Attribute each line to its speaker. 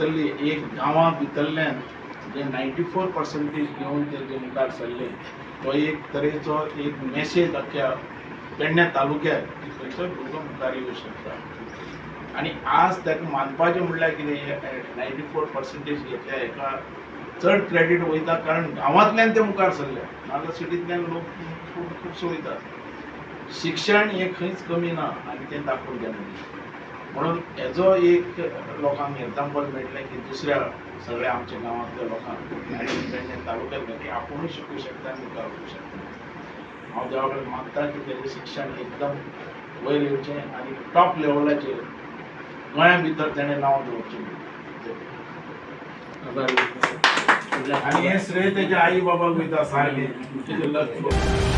Speaker 1: भितरली एक गांवा भितरल्यान जे 94 पर्संटेज घेवन ते जे मुखार सरले, तो एक तरेचो एक मेसेज अख्ख्या पेडण्या तालुक्यात की खंयचोय भुरगो मुखार येवं शकता. आनी आज ताका मानपाचें म्हणल्यार कितें, 94 पर्संटेज घेतल्या हेका चड क्रेडीट वयता, कारण गांवांतल्यान ते मुखार सरले. नाजाल्यार सिटींतल्यान लोक खूब खुबशे वयतात. शिक्षण हें खंयच कमी ना आनी तें दाखोवन दिलें. म्हणून हेजो एक लोकांक एग्जाम्पल मेळटलें की दुसऱ्या सगळ्या आमच्या गांवांतल्या लोकांक आनी पेडणे तालुक्यांतल्या की आपुणूय शिकूं शकता आनी मुखार वचूं शकता. हांव देवा कडेन मागता की तेजें शिक्षण एकदम वयर येवचें आनी टॉप लेवलाचेर गोंया भितर तेणें नांव दवरचें.
Speaker 2: आभारी.
Speaker 1: आनी हें श्रेय तेच्या आई बाबाक वयता सारकें, तेजें लक्ष.